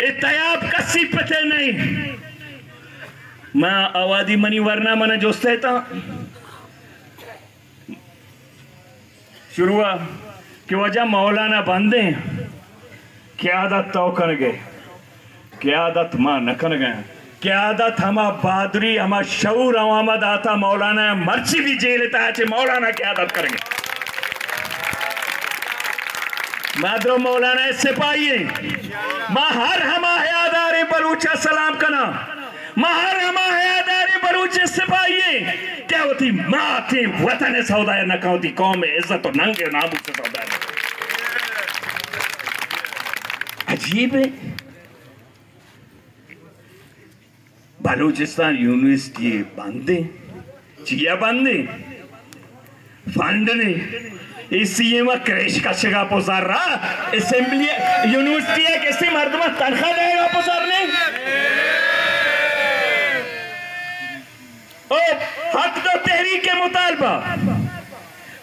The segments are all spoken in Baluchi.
اے تیاب کسی پتے نہیں۔ ما آوادی منی ورنا من جستے تا شروع کہ وجہ مولانا بندیں، قیادت تو کنگے، قیادت ما نہ کنگے۔ قیادت ہما بہادری، ہما شعور عوام داتا مولانا، مرچی بھی جیل تہا چہ مولانا قیادت کنگے۔ ما درو مولانا سپاہی ہیں۔ ما ہر ہما حیادار بلوچ سلام کنا۔ ما ہر ہما حیادار بلوچ سپاہی ہیں کہ وتی ماتیں وطن سودا نہ کن، وتی قوم عزت و ننگ و ناموس سودا نہ کن۔ عجیب ہے۔ بلوچستان یونیورسٹی بند ایں۔ چیا بند ایں؟ فنڈ نے۔ اے سی ایم ءَ کریش کشگ ءَ پہ زر ءَ، اسمبلی، یونیورسٹی ءَ کسے مردم ءَ تنخواہ دئیگ ءَ پہ زر نے۔ او حق دو تحریک ءِ مطالبہ۔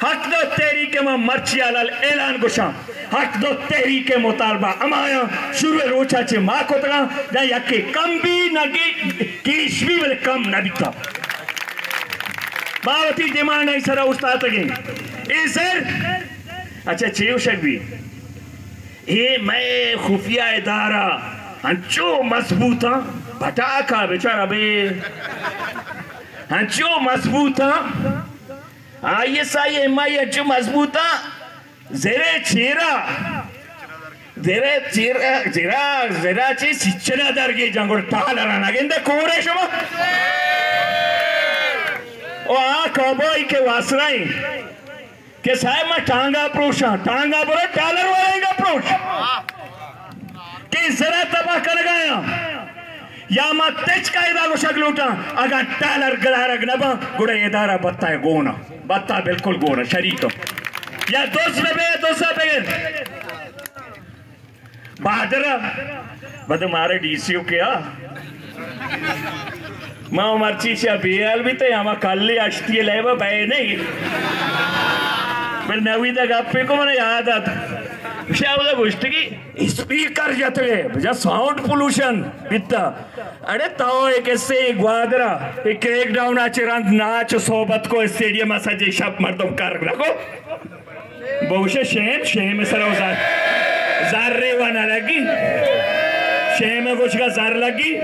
حق دو تحریک ءَ من مرچی حلال اعلان گوشاں۔ حق دو تحریک ءِ مطالبہ ہمایاں شروع روچا چہ ما کتگاں، نہ یکے کم بی، نہ گی-، گیش بی، بلے کم نہ بیتا۔ ما وتی ڈیمانڈ ءِ سرا اوشتاتگیں۔ اے سر، اچھا، چے گوشگ بی؟ اے مئے خفیہ ادارہ انچو مضبوطاں، پٹاکا بیچارہ بے، انچو مضبوطاں، آئی ایس آئی، ایم آئی انچو مضبوطاں، زرے چیرا، زرے چیرا، زرا، زرا چی سچنا درگی جنگل ٹالرا نگندے کورے شما۔ او آ کابوئی کہ واسرائیں کہ صاحب ما ٹانگا پروشاں، ٹانگا برو ٹالر والے گا پروش۔ کہ زرا تباہ کنگایاں۔ یا ما تچکا ادا گوشگ لوٹاں، اگاں ٹالر گلارگ نہ باں، گڑا ادارہ بتا گونا، بتا بالکل گونا، شریکم۔ یا دوست بہ بے، دوست بہ بگر۔ بہادر، بد مارے ڈی سی او کیا؟ ما مرچی چا بے حال بیتے، ہما کلی اشتی لیبا بے نہیں۔ بل نوی دا گپے کو من یاد آت۔ شاہ گوشتگی اسپیکر جتگے، بجا ساؤنڈ پولوشن بیتا۔ اڑے تو ایک ایسے گوادرا، ایک کریک ڈاؤن آچے رند ناچ و صحبت کو اسٹیڈیم آ سجے شپ مردم کار نکو۔ بوشے شیم، شیم سر و زر، زر ریوا نہ لگی۔ شیم گوشگا زر لگی۔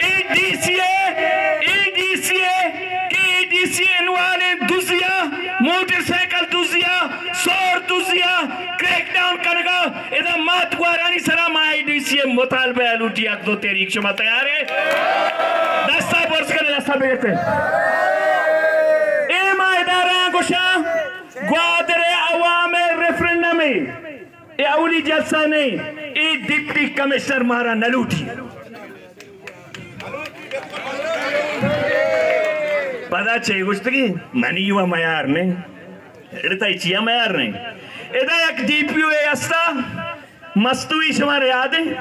اے ڈی سی اے، اے ڈی سی اے، کہ اے ڈی سی انوالیں دزیا، موٹر سائیکل دزیا، سور دزیا، کریک ڈاؤن کنگا، ادا مات گوارانی سرا ما آئی ڈی سی ءِ مطالبہ ءَ لوٹی حق دو تحریک، شما تیار ہے؟ دستا برز کنے، دستا بگتے۔ اے ما ادارہ گوشاں، گوادر عوام ریفرنڈم ہے، اے اولی جلسہ نہیں، اے ڈپٹی کمشنر مارا نہ لوٹی۔ پدا چے گوشتگی؟ منی و میار نہیں۔ اڑے تئی چیا میار نہیں؟ ادا یک ڈی پی او اے استا، مستوی شمار یاد ہیں؟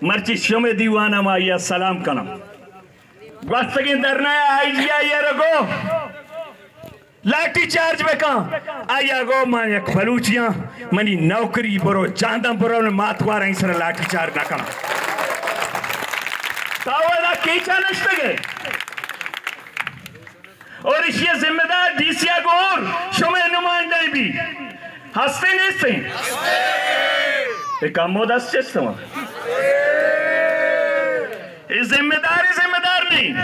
مرچی شمے دیوان ما یا سلام کنم۔ گوستگیں دھرنا آئی جی آئی ءَ رگو لاٹھی چارج بکن۔ آئی ءَ گو من یک بلوچیاں، منی نوکری برو، چاندم برو، مات گوارانی سر لاٹھی چارج نہ کناں۔ تو ادا کیچا نشتگے؟ اور ایشی ذمہ دار ڈی سی ءَ گور شمئے نمائندہ بی۔ ہستے نیستے؟ اے کمو دست چست ہوا۔ اے ذمہ دار، اے ذمہ دار نہیں۔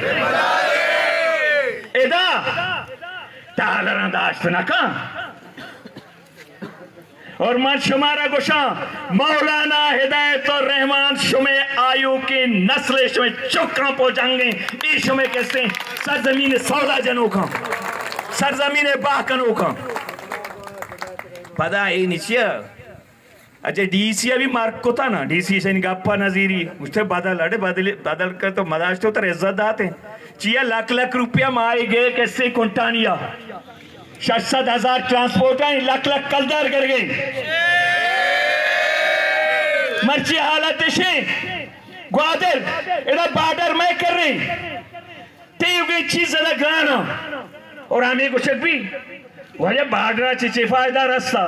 ادا ٹالراں داشت نہ کن۔ اور من شمارا گوشاں، مولانا ہدایت الرحمان شمے آیوکیں نسل، شمے چکاں پوجنگیں، اے شمے کسیں سرزمین سودا جنوکاں، سرزمین باہ کنوکاں۔ پدا اے نچیا، اچھا ڈی سی ابھی مارک کو تھا نا، ڈی سی سے گپا نظیری، اس سے بدل، اڑے بدل، بدل کر تو مداشت تو تر عزت داتے۔ چیا لکھ لکھ روپیہ مائی گئے کسے کنٹانیا۔ شش سد ہزار ٹرانسپورٹ ہیں، لکھ لکھ کلدار گر گئے۔ مرچی حالت شے گوادر، ادا بارڈر میں کر رہے۔ تیوگیں چیز زیادہ گرانا۔ اور ہمیں گوشک بھی، واجہ بارڈر چی چی فائدہ رستا؟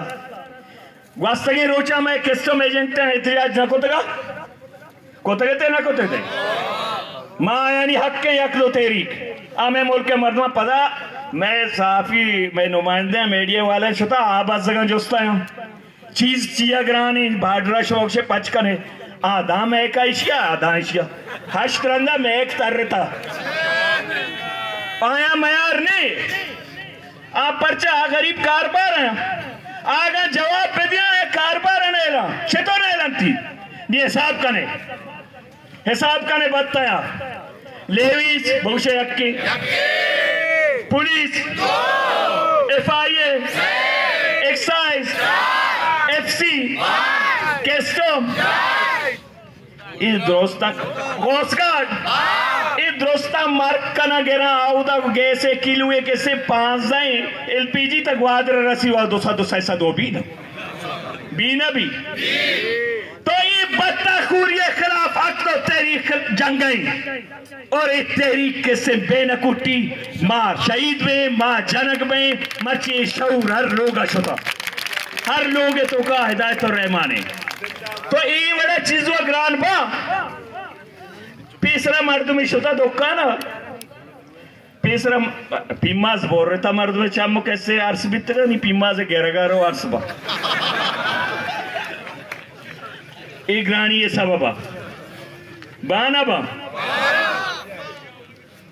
گوستگیں روچاں مئے کسٹم ایجنٹاں احتجاج نہ کتگا؟ کتگتے نہ کتگتے؟ ما آیانی حق ء یک دو تحریک، آ مئے ملک ء مردماں پدا مئے صحافی، مئے نمائندہ، میڈیا والے شتا آ بزگاں جستایاں۔ چیز چیا گرانی، بارڈر ء شوق سے پچ کنے۔ آ داں مئے کا ایشیا، آ داں ایشیا۔ ہشت رندا میک ترتا۔ آیا میار نے؟ آ پرچا آ غریب کاربار ہیں؟ آگا جواب بدیا، اے کاربار نیلا، چطور نیلنتی؟ دی حساب کنے، حساب کنے بتایا۔ لیویز بوشے یکی، پولیس، ایف آئی اے، ایکسائز، ایف سی، کسٹم، اے درستاں، کوسٹ گارڈ، اے درستاں مرگ کناں گراں، اودا گیس ء کیلو ء کسے پانزدہ، ایل پی جی تا گوادر رسی و دو سد، دو سد و بیست۔ بی نہ بی؟ تو اے بدبخت خوری ء خلاف حق و تحریک جنگ ء اور اے تحریک کسے بے نکوٹی، ما شہید بیں، ما جنگ بیں، مرچی اے شعور ہر لوگ ء شتا، ہر لوگ ء توکا ہدایت الرحمان ء۔ تو اے وڑا چیزو گران با۔ پیسرا مردمی شتا دکان ء، پیسرا پیماز بورتا مردم چم کسے ارس بیتگا، نی پیماز گرگا رو ارس با۔ اے گرانی ء سبب ء بانا با۔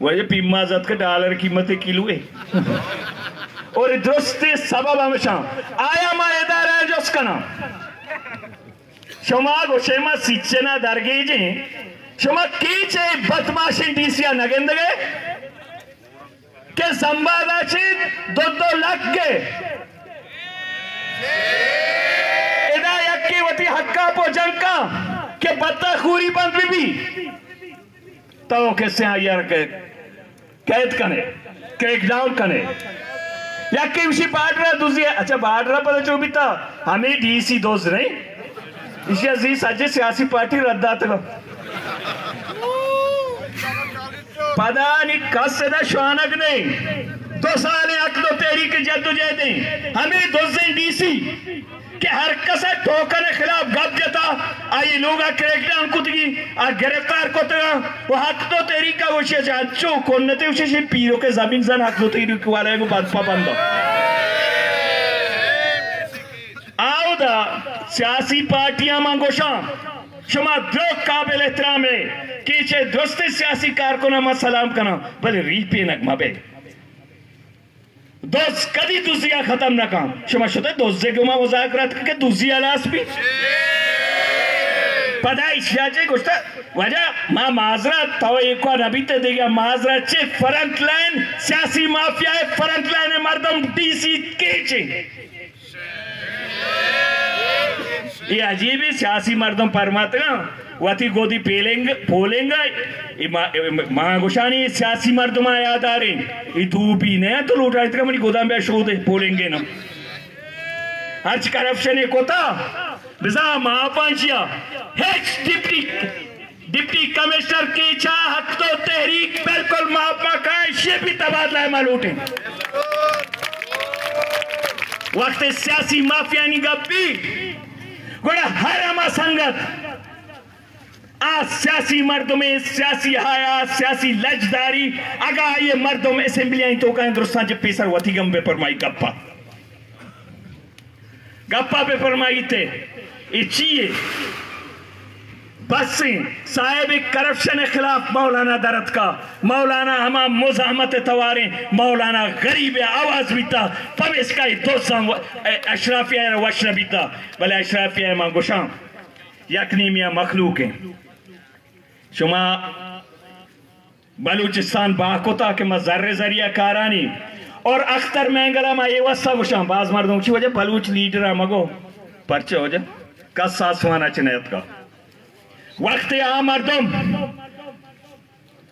وجہ پیماز اتک ڈالر قیمت کلو ء۔ اور درست سبب ہمشاں۔ آیا ما ادارہ جست کناں؟ شما گوشے ما سیچنا درگیجیں، شما کیچ اے بدماشیں ڈی سی ء نہ گندگے کہ زمبادا چی دو دو لکھ گے؟ ادا یکی وتی حقا پو جنکا کہ بدبخت خوری بند بی بی۔ تو کسے آئی ء کہ قید کنے، کریک ڈاؤن کنے۔ یکے گوشی بارڈر ء دزی ء، اچھا بارڈر ء پدا چو بیتا، ہمے ڈی سی دز نہیں؟ ایشی ء زی سجے سیاسی پارٹی رد داتگ۔ پدا نی کس ادا شوانگ نہیں۔ دو سال ء حق دو تحریک جد و جہد ہیں۔ ہمے دزیں ڈی سی کہ ہر کس ء ٹوکن ء خلاف گپ جتا، آئی لوگ ء کریک ڈاؤن کتگی، آ گرفتار کتگا و حق دو تحریک ء گوشی چہ انچو کنتے گوشی شی پیرو کے زمین زن حق دو تحریک والا کو بند پا بند۔ آودا سیاسی پارٹیاں من گوشاں، شما درو قابل احترام ہے کہ چہ درست سیاسی کارکناں من سلام کناں، بلے ریپینگ مبے۔ دز کدی دزی ء ختم نہ کن۔ شما شتے دزے گما مذاکرات کہ دزی ہلاس بی۔ پدا ایشیا چے گوشتا، واجہ ما معذرت، تو ایکوا نبیت دیگه معذرت چے؟ فرنٹ لائن سیاسی مافیا ہے، فرنٹ لائن مردم ڈی سی کیچے۔ اے عجیبیں سیاسی مردم پرماتگاں، وتی گودی پیلنگ، پولنگ ء، اے ما، ما گوشانی سیاسی مردماں یاداریں، اے دوبی نہ تو لوٹائیتگا منی گوداں بیا شودے پولنگے نہ۔ ہرچ کرپشن ء کتا، بزاں ماپاں چیا، ہچ ڈپٹی ڈپٹی کمشنر کیچا حق تو تحریک بالکل معاف ما کائیں، شے بھی تبادلہ ما لوٹیں۔ وقت سیاسی مافیانی گپ بی، گڑا ہر ہما سنگت آ سیاسی مردمے، سیاسی حیا، سیاسی لجداری، اگاں آئی مردم اسمبلی آئیں توکا درستاں چہ پیسر وتی گم بہ پرمائی گپا۔ گپا بہ فرمائیتے، اے چیے؟ بس ایں، صاحب کرپشن خلاف مولانا در اتکا، مولانا ہما مزاحمت تواریں، مولانا غریب آواز بیتا، پمیشکا اے دوزاں و-، اشرافیہ را وش نہ بیتا، بلے اشرافیہ ما گوشاں، یک نیمیا مخلوق ہیں۔ شما بلوچستان باہ کتا کہ ما زر ذریعہ کارانی اور اختر مینگل ء ما اے واسطہ گوشاں، باز مردم چی وجہ بلوچ لیڈر ء مگو، پرچہ وجہ کس آسمان ء چہ نیتکا۔ وقت آ مردم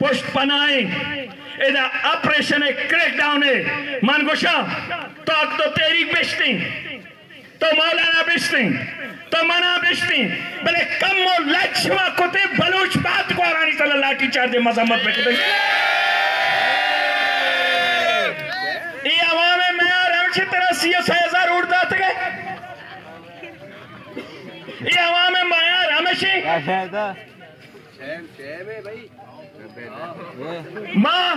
پشت پناہیں، ادا آپریشن ء کریک ڈاؤن ء من گوشاں، تو حق تو تحریک بشتیں۔ تو مولانا بشتیں، تو منا بشتیں، بلے کم و لج شما کتے بلوچ بات گوارانی سلا لاٹھی چارج مذمت بکتے۔ اے عوام میار ہمچی طرح سی و سہ ہزار ووٹ داتگے۔ اے عوام ءِ میار ہمیشی۔ ما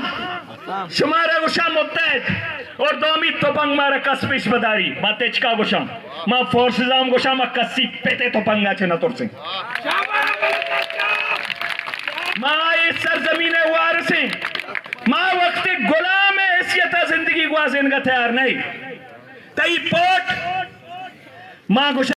شمارا گوشاں متحد اور دومی تپنگ مارا کس پیش بداری۔ ما تچکا گوشاں، ما فورسز ہم گوشاں، ما کسی پتے تپنگا چہ نہ ترسیں۔ ما اے سرزمین ءِ وارثیں۔ ما وقت غلام ءِ حیثیت ءَ زندگی گوازینگا تیار نہیں۔ تئی پوٹ ما گوشاں